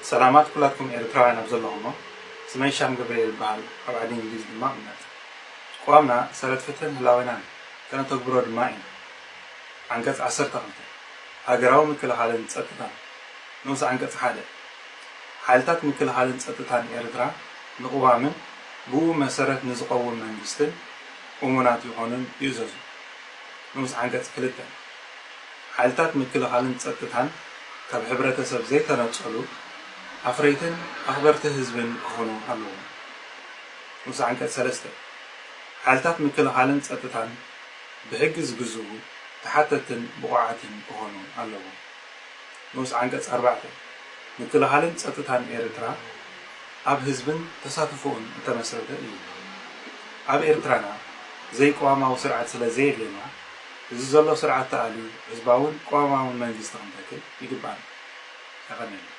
ሰላማት ኩላትኩም ኤርትራውያን ኣብ ዘለኹሞ። ስመይ ሻም ገብርኤል ይበሃል። ኣብ ዓዲ እንግሊዝ ድማ እቕመጥ። ቅዋምና ሰረት ፍትሕን ህላዌናን ከነተግብሮ ድማ ኢና። ዓንቀጽ ዓሰርተ ክልተ፣ ሃገራዊ ምክልኻልን ጸጥታን። ንኡስ ዓንቀጽ ሓደ፣ ሓይልታት ምክልኻልን ጸጥታን ኤርትራ ንቅዋምን ብኡ መሰረት ንዝቐውም መንግስትን እሙናት ይኾኑን ይእዘዙ። ንኡስ ዓንቀጽ ክልተ፣ ሓይልታት ምክልኻልን ጸጥታን ካብ ሕብረተሰብ ዘይተነጸሉ ኣፍረይትን ኣኽበርቲ ህዝብን ክኾኑ ኣለዎም። ንኡስ ዓንቀጽ ሰለስተ፣ ሓይልታት ምክልኻልን ጸጥታን ብሕጊ ዝግዝኡ፣ ተሓተትን ብቑዓትን ክኾኑ ኣለዎም። ንኡስ ዓንቀጽ ኣርባዕተ፣ ምክልኻልን ጸጥታን ኤርትራ ኣብ ህዝብን ተሳትፎኡን እተመስረተ እዩ። ኣብ ኤርትራና ዘይቅዋማዊ ስርዓት ስለ ዘየድልየና፣ እዚ ዘሎ ስርዓት ተኣልዩ ህዝባውን ቅዋማውን መንግስቲ ክንተክል ይግባና። የቐንየልና።